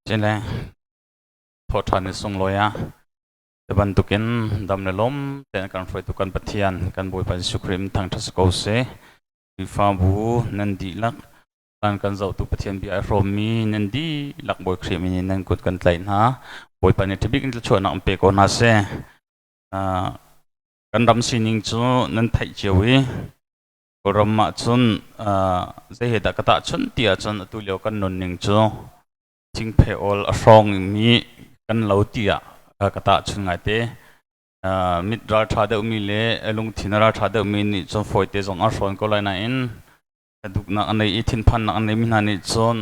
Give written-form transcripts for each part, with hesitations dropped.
Cile thawhṭhan ni sunglawi ah ti bantukin dam le lawm tein kan hruaitu kan Pathian kan Bawipa Jesuh Khrih min thangṭhat si ko seh. Khrihfabu nan dihlak kan kan zohtu Pathian bia ai hrawmmi nan dihlak Bawi Khrih min in nan kut kan tlaih hna. Bawipa nih ṭhabik in thluachuahnak in pe ko hna seh. Kan ram sining cu nan theih cio i Kawlram ahcun zei he dah ka tahchunh ti ahcun atu lio kan nunning cu thingphe awl a hrawngmi kan lo tiah ka tahchun ngaite. Mit ralṭha deuhmi le lungthin a ralṭha deuhmi nih cun fawite zong an hrawn ko lai nain duknak a nei i thinphannak a neimi hna nih cun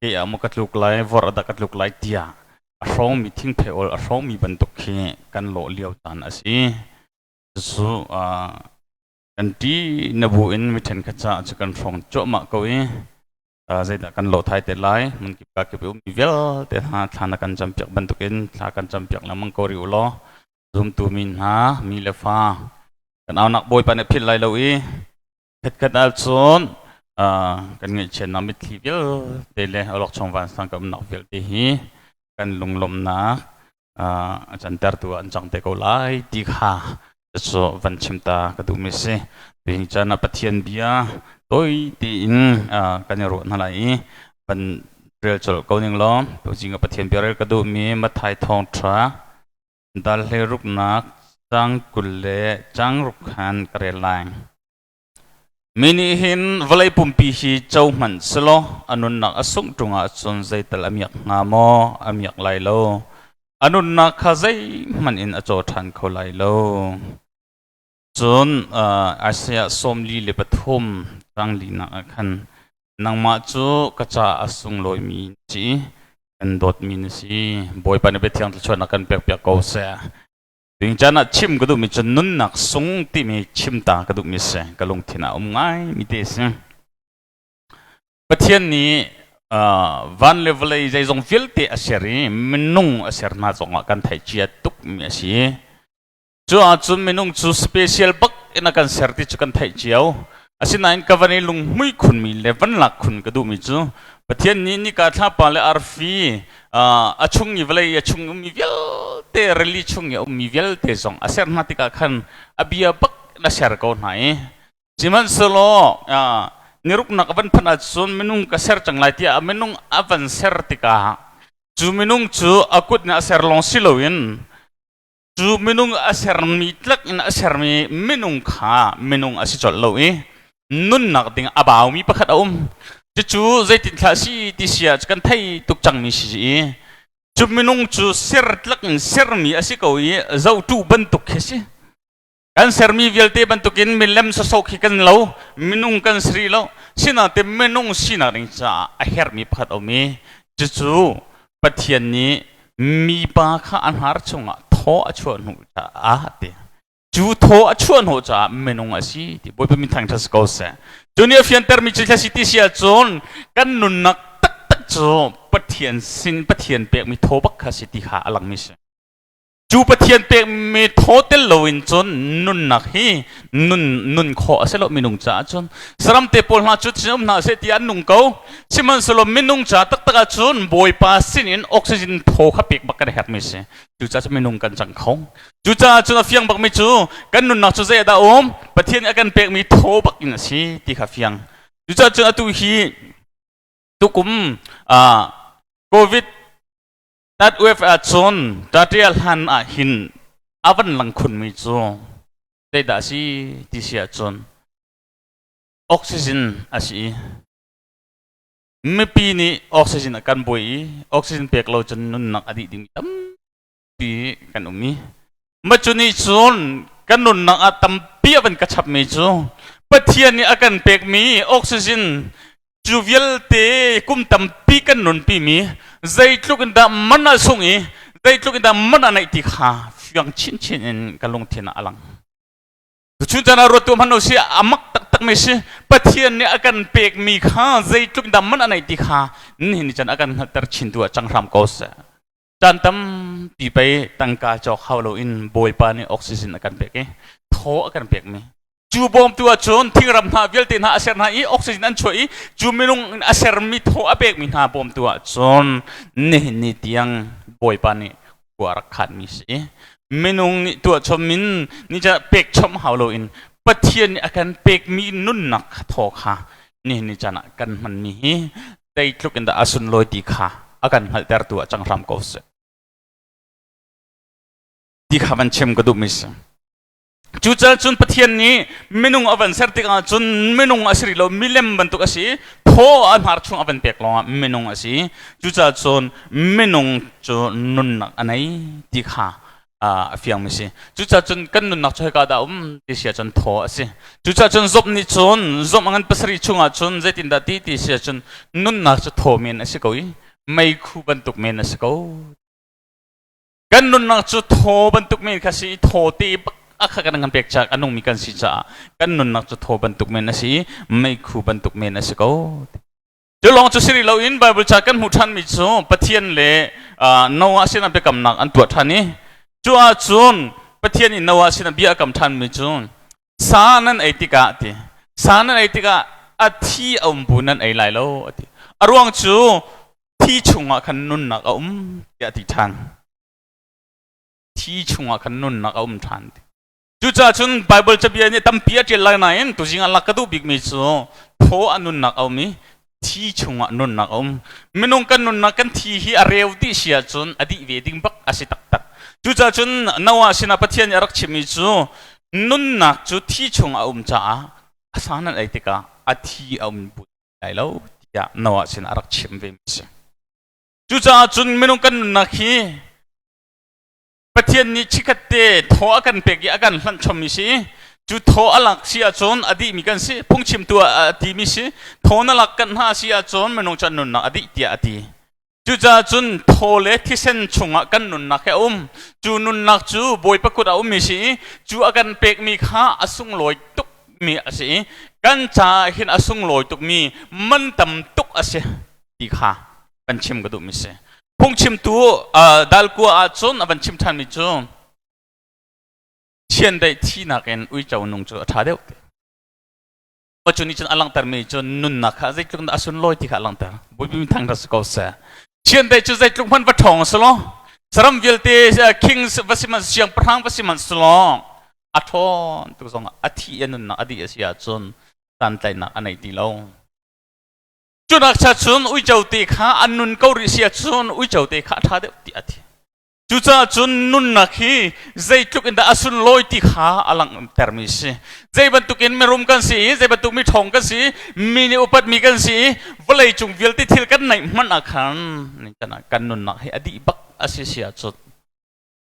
kei ah maw ka tluk lai, vor ah dah ka tluk lai tiah a hrawngmi thingphe awl a hrawngmi bantuk khi kan lawh lio caan a si. Cucu kan ṭi na bu in mi ṭhenkhat caah cu kan hrawng cuahmah ko i zeidah kan lawh thai te lai hmunkip ka kip i ummi vialte hna thla na kan campiak bantukin thla kan campiak lengmang ko rih u law zumtu mi hna mi le fa kan aunak bawipa nih philh lai lo i khatkhat ahcun kan ngaihchiatnak mitthli vialte le awlokchong vansang ka umnak vialte hi kan lunglawmhnak a cantertu ah an cang te ko lai ti kha cu van chim ta ka duhmi si. Tuhi caan ah Pathian bia tawi tein kan i ruah hna lai i van rel colh ko ning law tuzing ah Pathian bia rel ka duhmi Matthai thawngṭha dal hleiruknak caang 20 le caang ruk khan ka rel lai. Mi nih hin vawlei pumpi hi co hmanh selaw a nunnak a sungh ṭung ahcun zeital a miak hnga maw? A miak lai lo. A nunnak kha zeihmanh in a caw ṭhan kho lai lo. Cun Isaiah 43 caang linak ah khan nangmah cu ka caah a sunglawimi na si i kan dawtmi na si. Bawipa nih biathiang thluachuahnak kan pekpiak ko seh. Tuing caan ah chim ka duhmi cu nunnak sung timi chim ta ka duhmi si. Ka lungthin ah um ngaimi te si. Pathian nih van le vawlei zeizong vialte a ser i minung a ser hna zongah kan theih cia tukmi a si. Cu ahcun minung cu special bak in a kan ser ti cu kan theih cio. Asinain ka van i lunghmui khunmi le van lak khun ka duhmi cu Pathian nih nika thlapa le arfi a chung i vawlei a chung ummi vialte rili chung i a ummi vialte zong a ser hna tikah khan a bia bak in a ser ko hna i sihmanhsehlaw niruknak a van phanh ahcun minung ka ser cang lai tiah minung a van ser tikah cu minung cu a kut nih a ser lawng si loin Cu minung a sermi tlak in a sermi minung kha minung a si colh lo i nunnak ding a baumi pakhat a um. Cucu zeitin thlah si ti si ah kan thei tuk cangmi si i cu minung cu ser tlak in sermi a si ko i zohtu bantuk khi si. Kan sermi vialte bantukin milem sawsawh khi kan lo, minung kan si rih lo. Sinain minung sinak ding caah a herhmi pakhat a um i cucu Pathian nih mipa kha a hnar chungah thaw a chuah hnu caah ti. Cu thaw a chuah hnawh caah minung a si ti Bawipa min thangṭhat si ko seh. Cu nih a fiantermi cu thil a si ti si ahcun kan nunnak taktak cu Pathian sin Pathian pekmi thaw bak kha si ti kha a langmi si. Cu Pathian pekmi thaw tel loin cun nunnak hi nun nun khawh a si lo minung caah cun saram te pawl hna cu um hna seh ti an nung ko sihmanhsehlaw minung ca taktak ah cun Bawipa sin in oxygen thaw kha pek bak kan herhmi si cucaah cun minung kan cang kho cucaah cun a fiang bakmi cu kan nunnak cu zei dah um Pathian nih a kan pekmi thaw bak in a si ti kha fiang cucaah cun atu hi tukum COVID That wave ahcun ṭaṭial hlan ah hin a van lang khunmi cu zeidah a si ti si ahcun oxygen a si i mipi nih oxygen a kan buai i oxygen pek lo cun nunnak a dih ding tampi kan um i mah cu nih cun kan nunnak ah tampi a van ka chapmi cu Pathian nih a kan pekmi oxygen Cu vialte kum tampi kan nunpimi zeitluk in dah man a sung i zeitluk in dah man a neih ti kha fiang chinchin in ka lungthin ah a lang. Cuchun caan ah ruat tu hmanh si a mak taktak mi si Pathian nih a kan pekmi kha zeitluk in dah man a neih ti kha nihin ni caan a kan hngalhter chin tu ah cang hram ko seh. Caan tampi pei tangka cawk hau loin Bawipa nih oxygen a kan pek i thaw a kan pekmi. Cu bawmtu ahcun thingram hna vialte hna a ser hna i oxygen an chuah i cu minung a sermi thaw a pekmi hna bawmtu ahcun nihin ni tiang Bawipa nih khua a rak khanmi si. Minung nih tuah chom in ni ca pek chom hau loin Pathian nih a kan pekmi nunnak thaw kha nihin ni caan ah kan hmanmi hi zeitluk in dah a sunlawi ti kha a kan hngalhtertu ah cang hram ko seh. Ti kha van chim ka duhmi si. Cucaah cun Pathian nih minung a van ser tikah cun minung a si rih lo, milem bantuk a si. Thaw a hnar chung a van pek lawngah minung a si. Cucaah cun minung cu nunnak a nei ti kha a fiangmi si. Cucaah cun kan nunnak cu hika dah um ti si ahcun thaw a si. Cucaah cun Job nih cun Job a ngan pasarih chungah cun zeitindah ti ti si ahcun nunnak cu thaw men a si ko i meikhu bantuk men a si ko. Kan nunnak cu thaw bantuk men kha si i thaw te bak a kha kan kan pek caah a nungmi kan si caah kan nunnak cu thaw bantuk men a si i meikhu bantuk men a si ko. Cu lawng cu si rih loin Bible ca kan hmuh ṭhanmi cu Pathian le Noah sinah biakamnak an tuah ṭhan i cu ahcun Pathian in Noah sinah bia a kam ṭhanmi cu sa nan ei tikah ti sa nan ei tikah a thi a um bu nan ei lai lo a ti. A ruang cu thi chungah khan nunnak a um tiah a ti ṭhan. Thi chungah khan nunnak a um ṭhan ti. Cucaah cun Baibal cabia nih tampi a ṭial lai nain tuzing ah lak ka duh bikmi cu thaw a nunnak a um i thi chungah nunnak a um. Minung kan nunnak kan thi hi a reu dih si ahcun a dih ve ding bak a si taktak. Cucaah cun Noah sinah Pathian nih a rak chimmi cu nunnak cu thi chungah a um caah a sa nan ei tikah a thi a um lai lo tiah Noah sinah a rak chim ve mi a si. Cucaah cun minung kan nunnak hi Pathian nih chikkhat te thaw a kan pek i a kan hlanh chommi si. Cu thaw a lak si ahcun a dihmi kan si. Phungchimtu a timi si. Thaw na lak kan hna si ahcun minung cu an nunnak a dih tiah a ti. Cucaah cun thaw le thisen chungah kan nunnak he a um. Cu nunnak cu Bawipa kut ah a ummi si i cu a kan pekmi kha a sunglawi tukmi a si i kan caah hin a sunglawi tukmi man tam tuk a si ti kha kan chim ka duhmi si. Phungchimtu dalkua ahcun a van chim ṭhanmi cu chiandeih thinak in uico nung cu a ṭha deuh ti. Cu nih cun a langhtermi cu nunnak kha zeitluk dah a sunlawi ti kha a langhter. Bawipa thang rak si ko seh. Chiandeih cu zeitluk hmanh va ṭhawng si law, saram vialte king va si hmanh siangpahrang va si hmanh si law, a ṭhawn tuk zongah a thi a nunnak a dih a si ahcun santlaihnak a nei ti lo. Cunak cha cun uico te kha an nun ko rih si ahcun uico te kha a ṭha deuh ti a ti. Cucaah cun nunnak hi zeitluk in dah a sunlawi ti kha a langhtermi si. Zei bantukin mirum kan si i, zei bantuk mi ṭhawng kan si i, mi nih upatmi kan si i, vawlei cung vialte thil kan neih hmanh ah khan kan nunnak hi a dih bak a si si ahcun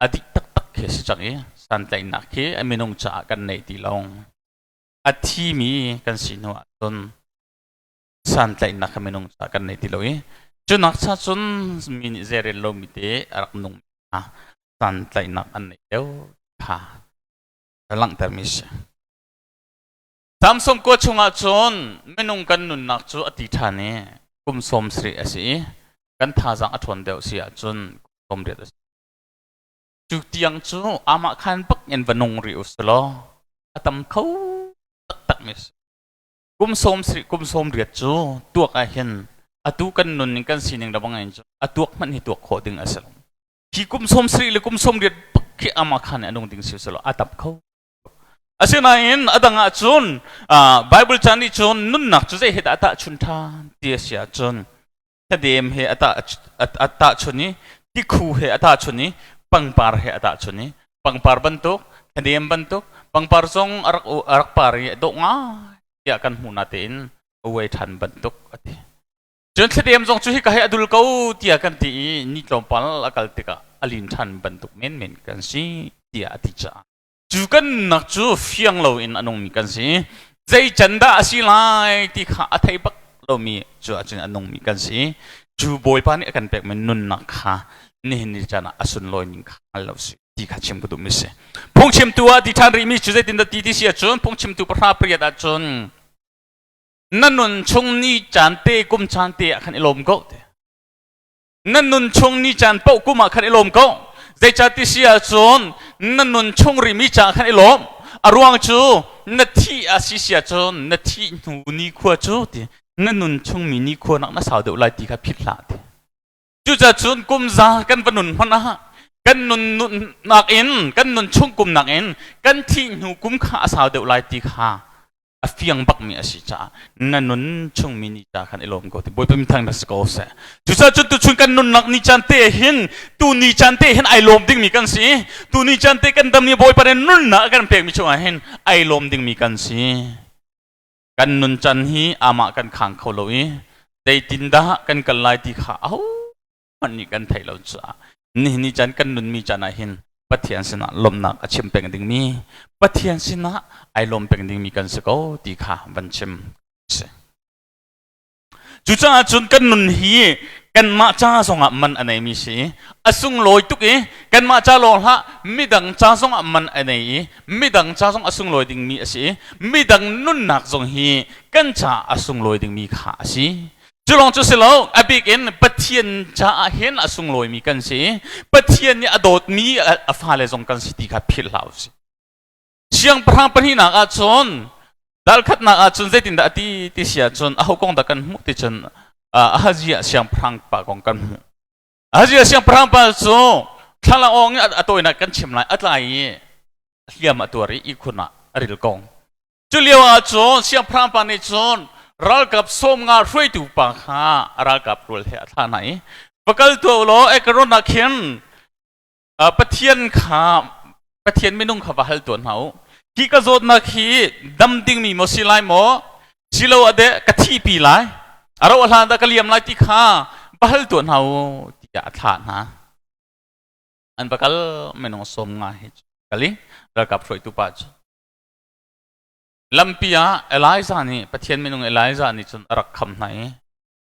a dih taktak khi a si cang i santlaihnak hi a minung caah kan neih ti lo. A thimi kan si hnu ahcun santlaihnak kha minung caah kan nei ti lo i cunak cha cun mi nih zeirel lomi te a rak nung hna santlaihnak an neih deuh kha langhtermi si. Samson kua chungah cun minung kan nunnak cu a ti ṭhan i kum 70 a si i kan thazaang a ṭhawn deuh si ahcun kum 80 a si. Cu tiang cu amah khan bak in va nung rih u silaw a tam kho taktakmi a si. Kum 70 kum 80 cu tuak ah hin atu kan nunning kan sining le bang in cu a tuak hmanh hi tuak khawh ding a si lo. Hi kum 70 le kum 80 bak khi amah khan a nung ding si lo a tam kho. Asinain a dang ah cun Bible ca nih cun nunnak cu zei he dah a tahchun ṭhan ti a si ahcun thadem he a tahchun i tikhu he a tahchun i pangpar he a tahchun i pangpar bantuk thadem bantuk pangpar zong a rak a rak par i a dawh ngai tiah kan hmuh na tein a uai ṭhan bantuk a ti. Cun thladem zong cu hika he a dul ko tiah kan ti i ni tlawmpal a kal tikah a lin ṭhan bantuk menmen kan si tiah a ti caah cu kan nunnak cu fiang loin a nungmi kan si. Zei can dah a si lai ti kha a thei bak lomi cu ahcun a nungmi kan si. Cu Bawipa nih a kan pekmi nunnak kha nihin ni caan ah a sunlawi ning kha hngal lo si ti kha chim ka duhmi si. Phungchimtu ah ti ṭhan rihmi cu zeitindah ti ti si ahcun phungchimtu 18 ahcun na nun chung ni caan te kum caan te ah khan i lawm ko ti. Na nun chung ni caan paoh kum ah khan i lawm ko. Zeicah ti si ahcun na nun chung rihmi caah khan i lawm. A ruang cu na thih a si sia cun na thih hnu nikhua cu ti na nun chungmi nikhua nak na sau deuh lai ti kha philh hlah ti. Cucaah cun kum za kan va nun hmanh ah kan nun nunnak in kan nun chung kum nak in kan thih hnu kum kha a sau deuh lai ti kha a fiang bakmi a si caah na nun chungmi ni ca khan i lawm ko ti Bawipa min thang na si ko seh. Cucaah cun tuchun kan nunnak ni caan te hin tu ni caan te hin ai lawm dingmi kan si. Tu ni caan te kan dam ni Bawipa nih nunnak a kan pekmi chungah hin ai lawm dingmi kan si. Kan nun can hi amah kan khang kho lo i zeitindah kan kal lai ti kha ahohmanh nih kan theih lo caah nihin ni caan kan nunmi caan ah hin Pathian sinah lawmhnak a chim peng dingmi Pathian sinah ai lawm peng dingmi kan si ko ti kha van chim si. Cucaah cun kan nun hi kanmah ca zongah man a neimi si. A sunglawi tuk i kanmah ca lawng hlah midang ca zongah man a nei i midang ca zong a sunglawi dingmi a si i midang nunnak zong hi kan ca a sunglawi dingmi kha a si. Cu lawng cu si lo, a bik in Pathian caah hin a sunglawimi kan si i Pathian nih a dawtmi a fale zong kan si ti kha philh hlah usih. Siangpahrang pahnihnak ah cun dalkhatnak ah cun zeitindah a ti ti si ahcun aho kong dah kan hmuh ti cun Ahaziah siangpahrang pa kong kan hmuh. Ahaziah siangpahrang pa cu thlalangawng i a tawinak kan chim lai a tlai i hliam a tuar i ihkhun ah a ril kong. Cu lio ah cun siangpahrang pa nih cun ralkap 50 hruaitu pa kha a ralkap rual he a thlah hna i va kal tuah u law Ekron ah khin Pathian kha Pathian minung kha va hal tuah hna u. Hi ka zawtnak hi dam dingmi maw si lai maw? Silo ah deh ka thihpi lai. A rauh hlan dah ka liam lai ti kha va hal tuah hna u tiah a thlah hna. An va kal minung 50 he kal i ralkap hruaitu pa cu lampi ah Elijah nih Pathian minung Elijah nih cun a rak kham hna i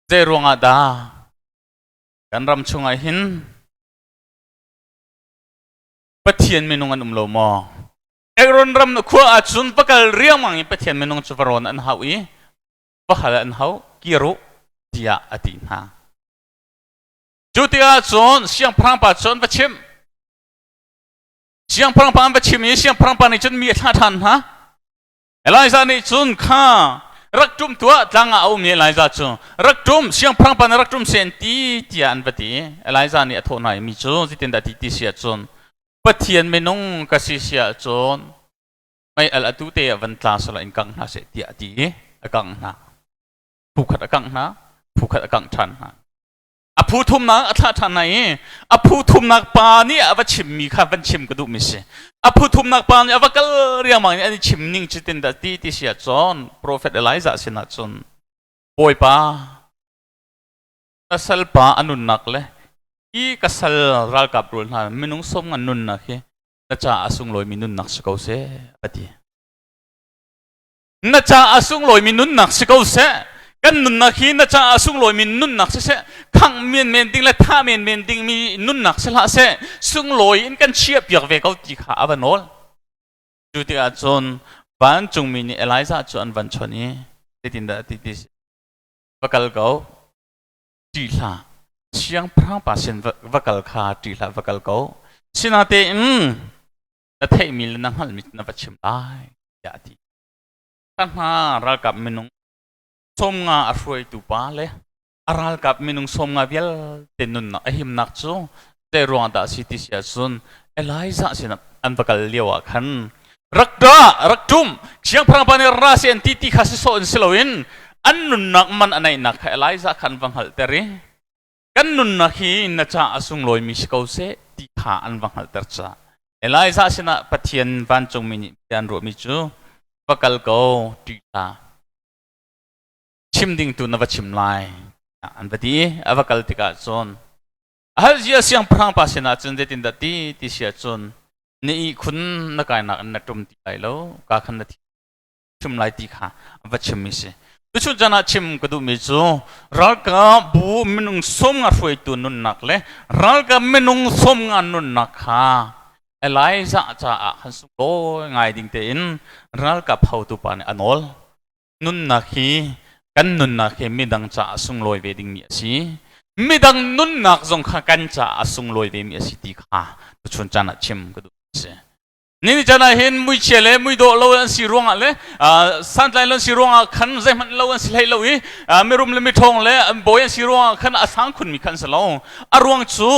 zei ruangah dah kan ram chungah hin Pathian minung an um lo maw? Ekron ram khua ahcun va kal riangmang in Pathian minung cu va rawn an hau i va hal an hau kir u tiah a ti hna. Cu tikah cun siangpahrang pa cu an va chimh. Siangpahrang pa an va chim i siangpahrang pa nih cun mi a thlah ṭhan hna. Elijah nih cun kha rak ṭum tuah tlang ah a ummi Elijah cu rak ṭum siangpahrang pa nih rak ṭum sen ti tiah an va ti. Elijah nih a thawh hna i mi cu zeitindah ti ti si ahcun Pathian minung ka si si ahcun mei al atu te ah van tla sala in kangh hna seh tiah a ti i a kangh hna. Phu khat a kangh hna, phu khat a kangh ṭhan hna. A phu thumnak a thlah ṭhan hna i a phu thumnak pa nih a va chimmi kha van chim ka duhmi si. A phu thumnak pa nih a va kal riangmang i an i chim ning cu tin dah ti ti si ahcun Profet Elijah sinah cun Bawipa na salpa a nunnak le hi ka sal ralkap rual hna minung sawm ngan nunnak hi na caah a sunglawimi nunnak si ko seh a ti. Na caah sunglawimi nunnak si ko seh. Kan nunnak hi na caah sunglawimi nunnak si seh. Khangh menmen ding le thah menmen dingmi nunnak si hlah seh. Sunglawi in kan chiahpiak ve ko ti kha a va nawl. Cu tikah cun vancungmi nih Elijah cu an van chawnh i zeitindah a ti ti si. Va kal ko, ṭih hlah. Siangpahrang pa sin va kal kha ṭih hlah, va kal ko. Sinatein na theihmi le na hngalhmi na va chim lai tiah a ti. Ka hna ralkap minung 50 a hruaitu pa le a ralkap minung 50 vialte nunnak a himnak cu zei ruang dah a si ti si ahcun Elijah sinah an va kal lio ah khan rak ṭa rak ṭum siangpahrang pa nih ra si an ti ti kha si sawh in si loin an nunnak man a neihnak kha Elijah kha an va hngalhter i kan nunnak hi na caah a sunglawimi si ko seh ti kha an va hngalhter caah Elijah sinah Pathian vancungmi nih bia an ruahmi cu va kal ko ṭih hlah chim ding tu na va chim lai an va ti i a va kal tikah cun Ahazia siangpahrang pa sinah cun zeitindah ti ti si ahcun na ihkhun na kainak in na ṭum ti lai lo ka khan na thi chim lai ti kha a va chimmi si. Tuchun caan ah chim ka duhmi cu ralkap bu minung 50 hruaitu nunnak le ralkap minung 50 nunnak kha Elijah caah khan sunglawi ngai ding tein ralkap hotu pa nih a nawl. Nunnak hi kan nunnak hi midang caah sunglawi ve dingmi a si. Midang nunnak zong kha kan caah sunglawi vemi a si ti kha tuchun caan ah chim ka duh a si. Ni chan ah hin muichia le muidawh lo an si ruangah le santlai lo an si ruangah khan zeihmanh lo an si hlei lo i mirum le miṭhawng le bawi an si ruangah khan a sang khunmi khan si lo. A ruang cu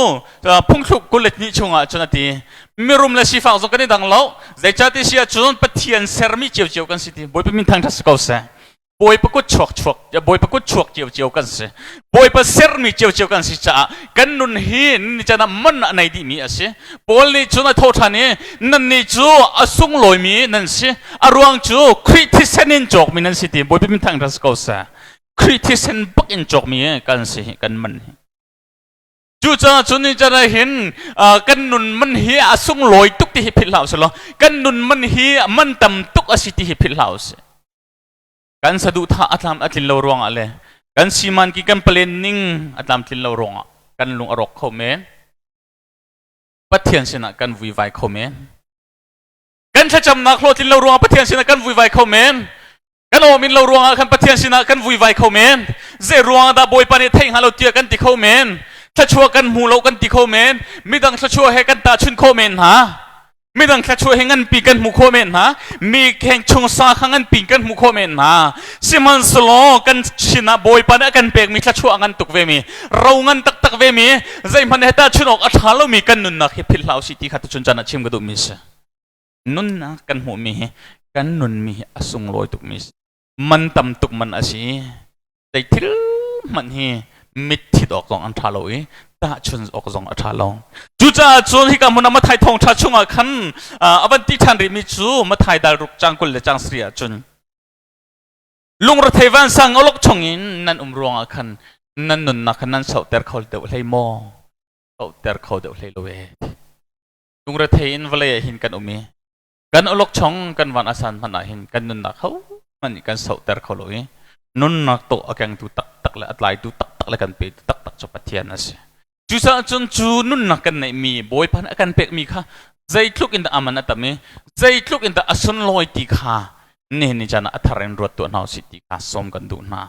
phungthluk 22 chungah cun a ti. Mirum le sifak zong kan i dang lo. Zeicahti si ahcun Pathian sermi ciocio kan si ti. Bawipa min thangṭhat si ko seh. Bawipa kut chuak chuak Bawipa kut chuak ciocio kan si. Bawipa sermi ciocio kan si caah kan nun hi ni can ah man a nei dihmi a si. Paul nih cun a tho ṭhan i nannih cu a sunglawimi nan si. A ruang cu Khrih thisen in cawkmi nan si ti Bawipa min thangṭhat si ko seh. Khrih thisen bak in cawkmi kan si hi kan man hi. Cucaah cun ni can ah hin kan nun man hi a sunglawi tuk ti hi philh hlah usih law kan nun man hi man tam tuk a si ti hi philh hlah usih. Kan saduhthah a tlam a tlin lo ruangah le kan siman ki kan palen ning a tlamtlin lo ruangah kan lung a rawk kho men. Pathian sinah kan vuivai kho men. Kan thlacamnak hlawhtlin lo ruangah Pathian sinah kan vuivai kho men. Kan awmin lo ruangah khan Pathian sinah kan vuivai kho men. Zei ruangah dah Bawipa nih theih hnga lo tiah kan ti kho men. Thluachuah kan hmu lo kan ti kho men. Midang thluachuah he kan tahchunh kho men hna. Midang thluachuah he nganpi kan hmu kho men hna. Mi kheng chung sa kha nganpi kan hmu kho men hna. Sihmanhsehlaw kan sinah Bawipa nih a kan pekmi thluachuah a ngan tuk ve mi, ro ngan taktak ve mi, zeihmanh he tahchunh awk a ṭha lomi kan nunnak hi philh hlah usih ti kha tuchun caan ah chim ka duhmi a si. Nunnak kan hmuhmi hi kan nunmi hi a sunglawi tukmi a si. Man tam tuk man a si. Zei thil hmanh hi mitthit awk zong an ṭha lo i tahchun awk zong a ṭha lo. Cucaah cun hika hmun ah Matthai thawngṭha chungah khan a van ti ṭhan rihmi cu Matthai dal ruk caang 20 le caang sarih ah cun lungrethei vansang awlok chungin nan um ruangah khan nan nunnak khan nan sauhter kho deuh hlei maw? Sauhter kho deuh hlei lo ee. Lungrethei in vawlei ah hin kan um i kan awlokchong kan van a san hmanh ah hin kan nunnak ho hmanh nih kan sohter kho lo i nunnak tawh a kengtu taktak le a tlaitu taktak le kan petu taktak cu Pathian a si. Cucaah cun cu nunnak kan neihmi Bawipa nih a kan pekmi kha zeitluk in dah a man a tam i zeitluk in dah a sunlawi ti kha nihin ni caan ah a thar in ruat tuah hna usih ti kha sawm kan duh hna.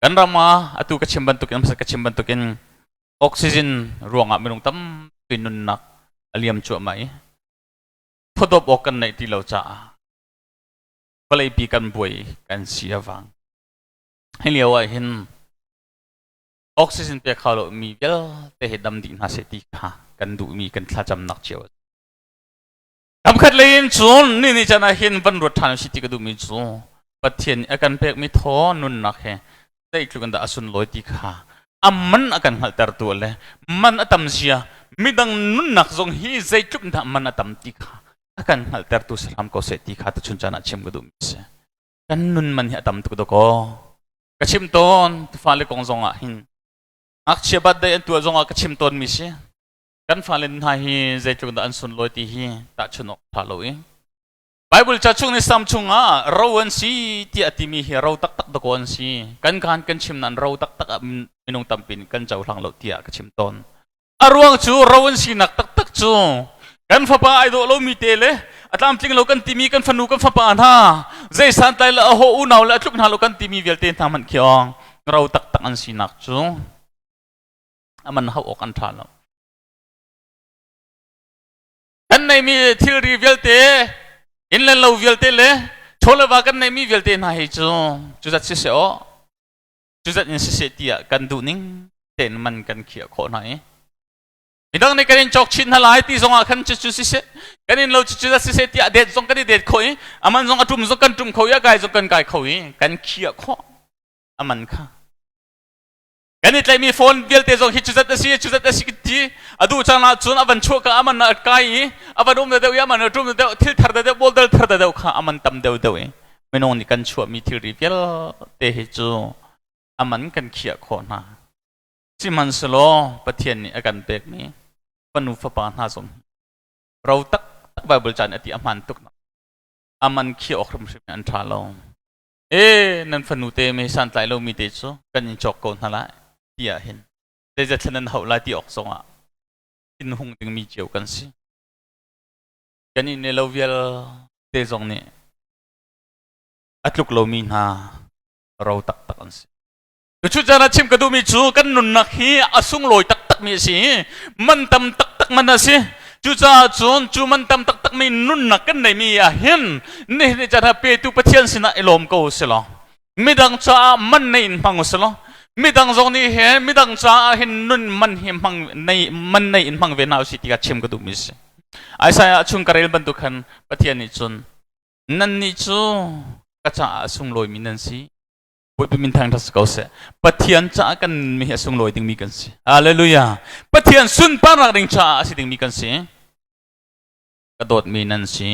Kan ram ah atu ka chim bantukin ka chim bantukin oxygen ruangah minung tampi nunnak a liam cuahmah i thawdawp awk kan neih ti lo caah vawleipi kan buai kan si a vang. Hi lio ah hin oxygen pek hau lo mi vialte hi dam dih hna seh ti kha kan duhmi kan thlacamnak cio a si. Kamkhat lei in cun ni ni can ah hin van ruat ṭhan si ti ka duhmi cu Pathian nih a kan pekmi thaw nunnak he zeitluk in dah a sunlawi ti kha a man a kan hngalhtertu le man a tam zia midang nunnak zong hi zeitluk in dah man a tam ti kha a kan hngalhtertu si hram ko seh ti kha tuchun caan ah chim ka duhmi a si. Kan nun man hi a tam tuk dakaw. Ka chim tawn fale kong zong ah hin ngakchia birthday an tuah zong ah ka chim tawnmi si. Kan fale hna hi zeitluk dah an sunlawi ti hi tahchunh awk ṭha lo i Bible ca chung nih Sam chungah ro an si tiah a timi hi ro taktak dakaw an si. Kan kaan kan chim nain ro taktak ah minung tampi nih kan cohlang lo tiah ka chim tawn. A ruang cu ro an sinak taktak cu kan fapa ai dawh lomi te le a tlamtling lo kan timi kan fanu kan fapa hna zei santlai le a haw unau le a tluk hna lo kan timi vialte hna hmanh khi ong ro taktak an sinak cu a man hauh awk an ṭha lo. Kan neihmi thilri vialte, inn le lo vialte le chaw le va kan neihmi vialte hna hi cu cuzat siseh aw, cuzat in siseh tiah kan duh ning tein man kan khiah khawh hna i midang nih kan in cawk chin hna lai ti zongah khan cucu siseh kan in lo cu cuzat siseh tiah det zong kan i det khawh i a man zong a ṭum zong kan ṭum kho i a kai zong kan kai kho i kan khiah khawh a man kha. Kan i tlaihmi phone vialte zong hi cuzat a si, cuzat a si ti a duh cang ahcun a van chuah ka a man a kai i a van um deuh i a man a ṭum deuh thil thar deuh bolder thar deuh kha a man tam deuh deuh i minung nih kan chuahmi thilri vialte hi cu a man kan khiah khawh hna. Sihmanhsehlaw Pathian nih a kan pekmi fanu fapa hna zong ro taktak Bible ca nih a ti a hmaan tuk. A man khiah awk hrimhrim an ṭha lo. E nan fanu te me santlai lomi te cu kan in cawk ko hna lai tiah hin zeizat thlen nan hauh lai ti awk zongah thinhung dingmi cio kan si. Kan in le lo vialte zong nih a tluk lomi hna ro taktak an si. Cucu caan ah chim ka duhmi cu kan nunnak hi a sunglawi taktakmi a si i man tam taktak man a si. Cucaah cun cu man tam taktakmi nunnak kan neimi ah hin nihin caan ah petu Pathian sinah i lawm ko usih law midang caah man nei in hmang usih law midang zong nih hin midang caah hin nun man hi hmang nei man nei in hmang ve hna usih ti kha chim ka duhmi si. Isaiah chung ka rel bantuk khan Pathian nih cun nannih cu ka caah a sunglawimi nan si. Bawipa min thangṭhat si ko seh. Pathian caah kan mi hi a sunglawi dingmi kan si. Hallelujah. Pathian sunparnak ding caah a si dingmi kan si. Ka dawtmi nan si.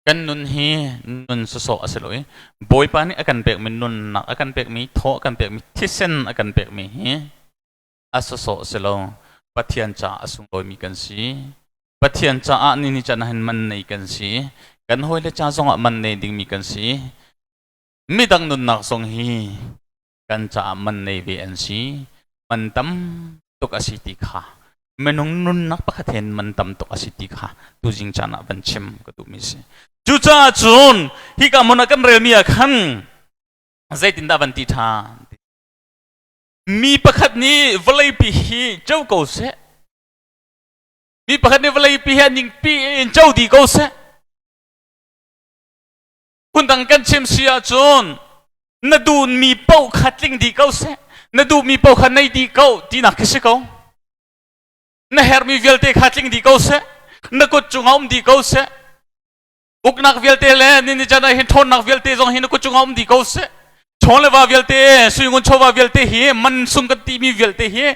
Kan nun hi nun sawsawh a si lo i Bawipa nih a kan pekmi nunnak, a kan pekmi thaw, a kan pekmi thisen a kan pekmi hi a sawsawh a si lo. Pathian caah a sunglawimi kan si. Pathian caah ni ni can ah hin man nei kan si. Kan hawile ca zongah man nei dingmi kan si. Midang nunnak zong hi kan caah man nei ve an si. Man tam tuk a si ti kha minung nunnak pakhat hin man tam tuk a si ti kha tuzing caan ah van chim ka duhmi si. Cucaah cun hika hmun ah kan relmi ah khan zeitindah van ti ṭhan? Mi pakhat nih vawleipi hi co ko seh. Mi pakhat nih vawleipi hi a ningpi in co dih ko seh. Phundang kan chim si ahcun na duhmi paoh kha tling dih ko seh, na duhmi paoh kha nei dih ko tinak khi si ko. Na herhmi vialte kha tling dih ko seh, na kut cungah um dih ko seh. Uknak vialte le ninican ah hin ṭhawnnak vialte zong hi na kut cungah um dih ko seh. Chaw le va vialte, suingun chawva vialte hi, man sung kan timi vialte hi,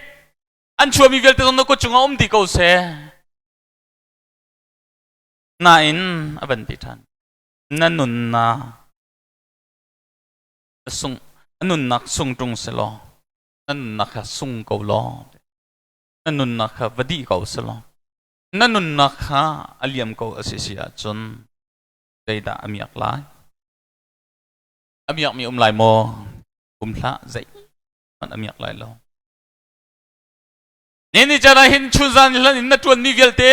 an chuahmi vialte zong na kut cungah um dih ko seh. Nain a van ti ṭhan. Na nunnak sung nunnak sung ṭung selaw na nunnak kha sung ko law na nunnak kha va dih ko selaw na nunnak kha a liam ko a si si ahcun zeidah a miak lai? A miakmi um lai maw? Um hlah, zeihmanh a miak lai lo. Ni ni caan ah hin chunzan hlan in na ṭuanmi vialte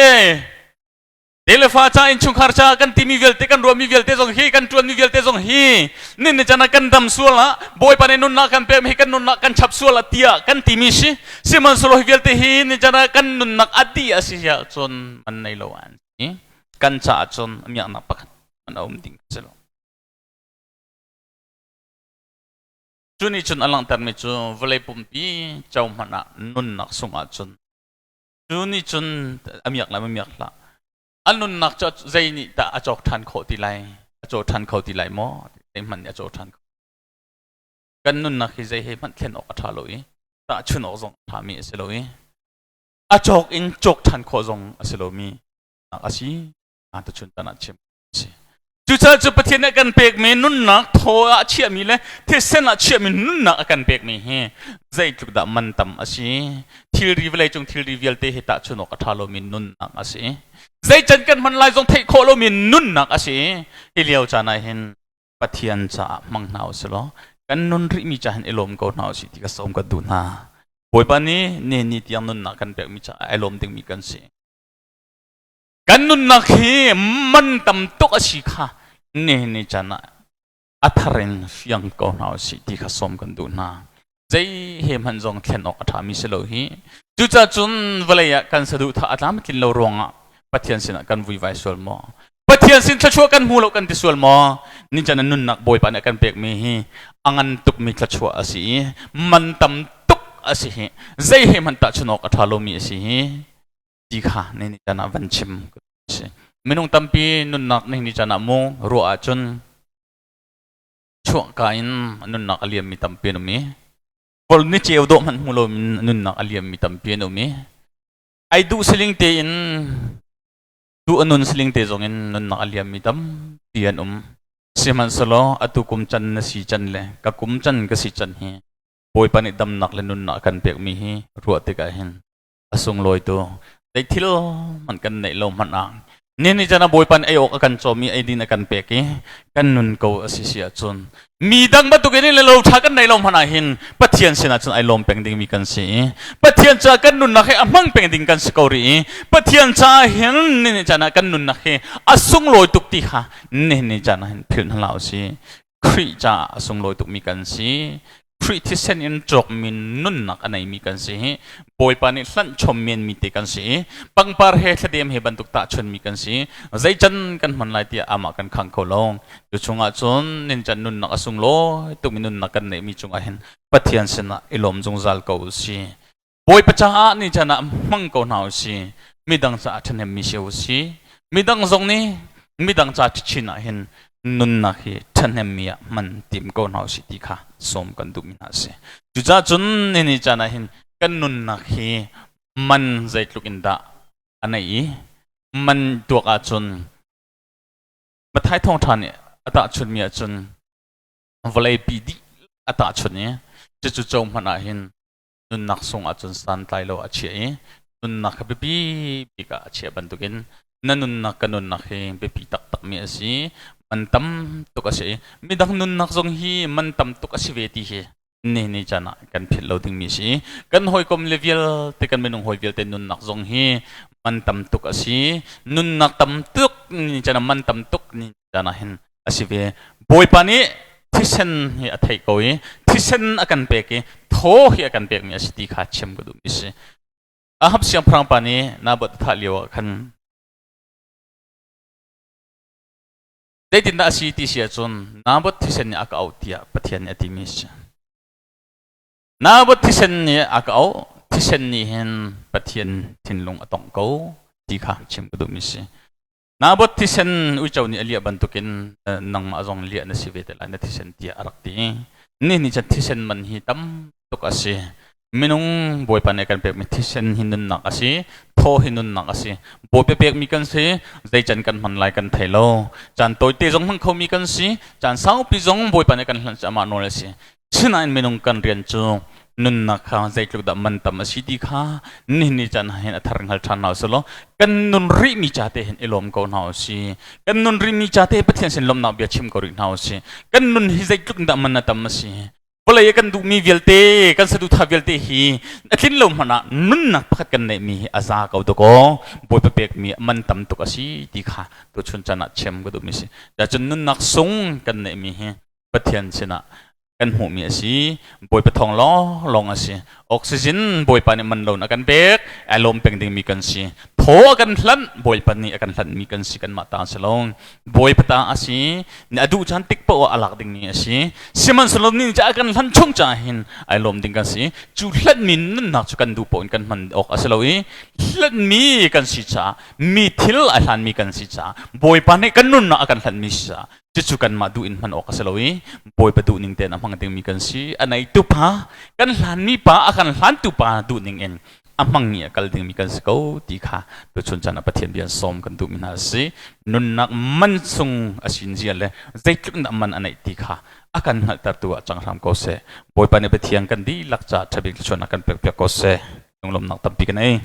Telefa ca innchungkhar ca kan timi vialte kan ruahmi vialte zong hi kan ṭuanmi vialte zong hi nin ni can ah kan dam sual ah Bawipa nih nunnak kan pek hi kan nunnak kan chap sual ah tiah kan timi si sihmanhsehlaw hi vialte hi ni can ah kan nunnak a dih a si ahcun man nei lo an si kan caah cun miaknak pakhat man a um ding si lo cu nih cun a langhtermi cu vawlei pumpi co hmanh ah nunnak sung ahcun Cu nih cun a miak lai ma miak hlah. A nunnak cu zei nih dah a cawk ṭhan khawh ti lai? A caw ṭhan kho ti lai maw? Zeihmanh nih a caw ṭhan kho. Kan nunnak hi zei he hmanh thlen awk a ṭha lo i tahchun awk zong a ṭhami a si lo i a cawk in cawk ṭhan khawh zong a si lomi a si. Tuchun tan ah chim si. Cucaah cu Pathian nih a kan pekmi nunnak thaw ah a chiahmi le thisen ah chiahmi nunnak a kan pekmi hi zeitluk dah man tam a si. Thilri vawleicung thilri vialte hi tahchun awk a ṭha lomi nunnak a si. Zei can kan hman lai zong theih khawh lomi nunnak a si. Hi lio caan ah hin Pathian caah hmang hna usih law kan nun rihmi ca hin i lawm ko hna usih ti ka sawm ka duh hna. Bawipa nih ni ni tiang nunnak kan pekmi caah ai lawm dingmi kan si. Kan nunnak hi man tam tuk a si kha nihin ni caan ah a thar in fiang ko hna usih ti kha sawm kan duh hna. Zei he hmanh zong thlen awk a ṭhami si lo hi. Cucaah cun vawlei ah kan saduhthah a tlamtlin lo ruangah Pathian sinah kan vuivai sual maw? Pathian sin thluachuah kan hmu lo kan ti sual maw? Nican ah nunnak Bawipa nih a kan pekmi hi a ngan tukmi thluachuah a si i man tam tuk a si hi. Zei he hmanh tahchun awk a ṭha lomi a si hi. Ti kha ni ni caan ah van chim si. Minung tampi nunnak ni ni caan ah mu ruah ahcun chuahka in nunnak a liammi tampi an um i vol ni ceu dawh hmanh hmu lo in nunnak a liammi tampi an um i ai duh siling tein duh a nun siling te zong in nunnak a liammi tampi an um. Sihmanhsehlaw atu kum can na si can le ka kum can ka si can hi Bawipa nih damnak le nunnak a kan pekmi hi ruah tikah hin a sunglawi tu zei thil hmanh kan neih lo hmanh ah ni ni chan ah Bawipa nih ei awk a kan cawm i eidin a kan pek i kan nun ko a si si ahcun mi dang bantuk in le lo ṭha kan neih lo hmanh ah hin Pathian sinah cun ai lawm peng dingmi kan si i Pathian caah kan nunnak hi a hmang peng ding kan si ko rih i Pathian caah hin ni ni chan ah kan nunnak hi a sunglawi tuk ti kha ni ni chan ah hin philh hna hlah usih Khrih caah a sunglawi tukmi kan si. Khrih thisen in cawkmi nunnak a neimi kan si hi Bawipa nih hlanh chom menmi te kan si i pangpar he thladem he bantuk tahchunmi kan si. Zeican kan hman lai tiah amah kan khang kho lo. Cu chungah cun nincan nunnak a sunglawi tukmi nunnak kan neihmi cungah hin Pathian sinah i lawm zungzal ko u si. Bawipa caah ni caan ah hmang ko hna u si. Midang caah ṭhahnemmi si u si. Midang zong nih midang ca chin ah hin nunnak hi ṭhahnemmi ah hman tim ko hna u si ti kha sawm kan duhmi hna a si. Cucaah cun ni caan ah hin kan nunnak hi man zeitluk in dah a neih i man tuak ahcun Matthai thawngṭha nih a tahchunmi ahcun vawleipi dih a tahchun i cucu co hmanh ah hin nunnak sung ahcun santlai lo a chiah i nunnak kha biapi bik ah a chiah bantukin na nunnak ka nunnak hi biapi taktakmi a si. Man tam tuk a si i midang nunnak zong hi man tam tuk a si ve ti hi ni ni caan ah kan philh lo dingmi a si. Kan hawikom le vialte kan minung hawi vialte nunnak zong hi man tam tuk a si. Nunnak tam tuk ni caan ah man tam tuk ni caan ah hin a si ve. Bawipa nih thisen hi a theih ko i thisen a kan pek i thaw hi a kan pekmi a si ti kha chim ka duhmi si. Ahab siangpahrang pa nih Naboth a thah lio ah khan zeitindah a si ti si ahcun Naboth thisen nih a ka auh tiah Pathian nih a timi a si. Naboth thisen nih a ka auh, thisen nih hin Pathian thinlung a tongh ko ti kha chim ka duhmi si. Naboth thisen uico nih a liah bantukin nangmah zong liah na si ve te lai na thisen tiah a rak ti. Ni nih cun thisen man hi tam tuk a si. Minung Bawipa nih kan pekmi thisen hi nunnak a si, thaw hi nunnak a si. Bawipa pekmi kan si, zei can kan hman lai kan thei lo. Caan tawite zong hmang khomi kan si, caan saupi zong Bawipa nih kan hlanh cu amah nawl a si. Sinain minung kan rian cu nunnak kha zeitluk dah man tam a si ti kha nihin ni caan ah hin a thar hngal ṭhan hna usih law kan nun rihmi ca te hin i lawm ko hna usih. Kan nun rihmi ca te Pathian sin lawmhnak bia chim ko rih hna usih. Kan nun hi zeitluk dah man a tam a si. Vawlei i kan duhmi vialte, kan saduhthah vialte hi a tlin lo hmanh ah nunnak pakhat kan neihmi hi a za ko dakaw. Bawipa pekmi man tam tuk a si ti kha tuchun caan ah chim ka duhmi si. Cun nunnak sung kan neihmi hi Pathian sinah kan hmuhmi a si. Bawipa thawng lawnglawng a si. Oxygen Bawipa nih man loin a kan pek. Ai lawm peng dingmi kan si. Thaw a kan hlanh. Bawipa nih a kan hlanhmi kan si. Kanmah ta a si lo. Bawipa ta a si. A duh caan tik paoh ah a lak dingmi a si. Sihmanhsehlaw ni ca a kan hlanh chung caah hin ai lawm ding kan si. Cu hlanhmi nunnak cu kan duh paoh in kan hman awk a si lo i hlanhmi kan si caah mi thil a hlanmi kan si caah Bawipa nih kan nunnak a kan hlanhmi si caah cucu kanmah duh in hman awk a si lo i Bawipa duh ning tein a hmang dingmi kan si. A neitu pa, kan hlanmi pa, a kan hlantu pa duh ning in a hmang i a kal dingmi kan si ko ti kha tuchun caan ah Pathian bia sawm kan duhmi hna a si. Nunnak man sung a sin zia le zeitluk dah man a neih ti kha a kan hngalhtertu ah cang hram ko seh. Bawipa nih Pathian kan dihlak caah ṭhabik thluachuahnak kan pekpiak ko seh. Lunglawmhnak tampi kan ei.